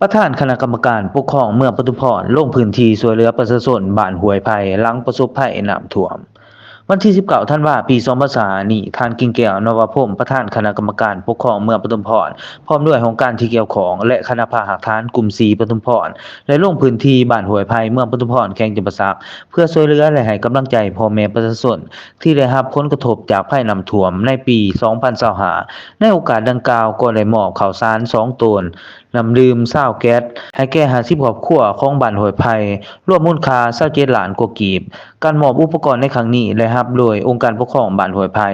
ປະທານຄະນະກຳມະການປົກຄອງເມືອງປະທຸມພອນ ລົງພື້ນທີ່ຊ່ວຍເຫຼືອປະຊາຊົນບ້ານຫ້ວຍໄຜ່ ຫຼັງປະສົບໄພນ້ຳຖ້ວມ. ວັນທີສິບເກົ້າ ທັນວາ ປີສອງພັນຊາວຫ້ານີ້, ທ່ານ ກິ່ງແກ້ວ ນະວະພົມ ປະທານຄະນະກຳມະການປົກຄອງເມືອງປະທຸມພອນ ພ້ອມດ້ວຍຫ້ອງການທີ່ກ່ຽວຂ້ອງ ແລະ ຄະນະພາກຮາກຖານກຸ່ມສີ່ປະທຸມພອນ ໄດ້ລົງພື້ນທີ່ບ້ານຫ້ວຍໄຜ່ ເມືອງປະທຸມພອນ ແຂວງຈຳປາສັກ ເພື່ອຊ່ວຍເຫຼືອ ແລະ ໃຫ້ກຳລັງໃຈພໍ່ແມ່ປະຊາຊົນ ທີ່ໄດ້ຮັບຜົນກະທົບຈາກໄພນ້ຳຖ້ວມໃນປີສອງພັນຊາວຫ້າ. ໃນໂອກາດດັ່ງກ່າວກໍໄດ້ມອບເຂົ້າສານສອງໂຕນ, ນ້ຳດື່ມຊາວແກັດ ໃຫ້ແກ່ຫ້າສິບຄອບຄົວຂອງບ້ານຫ້ວຍໄຜ່ ລວມມູນຄ່າຊາວເຈັດລ້ານກວ່າກີບ. ການມອບອຸປະກອນໃນຄັ້ງນີ້ໄດ້ຮັບໂດຍອົງການປົກຄອງບ້ານຫ້ວຍໄຜ່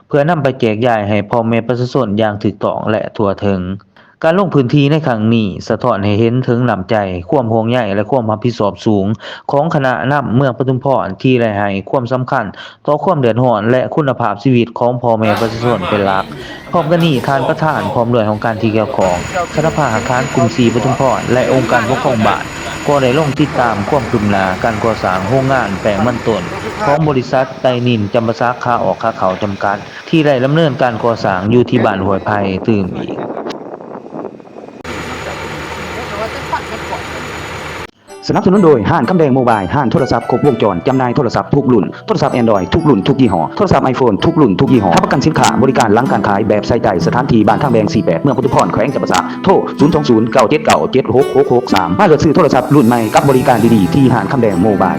ເພື່ອນຳໄປແຈກຢາຍໃຫ້ພໍ່ແມ່ປະຊາຊົນຢ່າງຖືກຕ້ອງ ແລະ ທົ່ວເຖິງ. ການລົງພື້ນທີ່ໃນຄັ້ງນີ້ສະທ້ອນໃຫ້ເຫັນເຖິງນ້ຳໃຈ, ຄວາມຫ່ວງໃຍ ແລະ ຄວາມຮັບຜິດຊອບສູງຂອງຄະນະນຳເມືອງປະທຸມພອນ ທີ່ໄດ້ໃຫ້ຄວາມສຳຄັນຕໍ່ຄວາມເດືອດຮ້ອນ ແລະ ຄຸນນະພາບຊີວິດຂອງພໍ່ແມ່ປະຊາຊົນເປັນຫຼັກ. ພ້ອມກັນນີ້, ທ່ານປະທານ ພ້ອມດ້ວຍຫ້ອງການທີ່ກ່ຽວຂ້ອງ, ຄະນະພາກຮາກຖານກຸ່ມສີ່ປະທຸມພອນ ແລະ ອົງການປົກຄອງບ້ານ ກໍໄດ້ລົງຕິດຕາມຄວາມຄືບໜ້າການກໍ່ສ້າງໂຮງງານແປ້ງມັນຕົ້ນຂອງບໍລິສັດໄຕນິນຈຳປາສັກ ຂາອອກຂາເຂົ້າຈຳກັດ ທີ່ໄດ້ດຳເນີນການກໍ່ສ້າງຢູ່ທີ່ບ້ານຫ້ວຍໄຜ່ຕື່ມອີກ. ສະໜັບສະໜູນໂດຍ ຮ້ານຄຳແດງໂມບາຍ, ຮ້ານໂທລະສັບຄົບວົງຈອນ, ຈຳໜ່າຍໂທລະສັບທຸກລຸ້ນ, ໂທລະສັບແອນດຣອຍທຸກລຸ້ນທຸກຍີ່ຫໍ້, ໂທລະສັບໄອໂຟນທຸກລຸ້ນທຸກຍີ່ຫໍ້, ຮັບປະກັນສິນຄ້າ, ບໍລິການຫຼັງການຂາຍແບບໃສ່ໃຈ, ສະຖານທີ່ບ້ານທາງແບງສີ່ແປດ ເມືອງປະທຸມພອນ ແຂວງຈຳປາສັກ, ໂທ ສູນສອງສູນ ເກົ້າເຈັດເກົ້າ ເຈັດຫົກຫົກຫົກສາມ ມາເລືອກຊື້ໂທລະສັບລຸ້ນໃໝ່ກັບບໍລິການດີໆ ທີ່ຮ້ານຄຳແດງໂມບາຍ.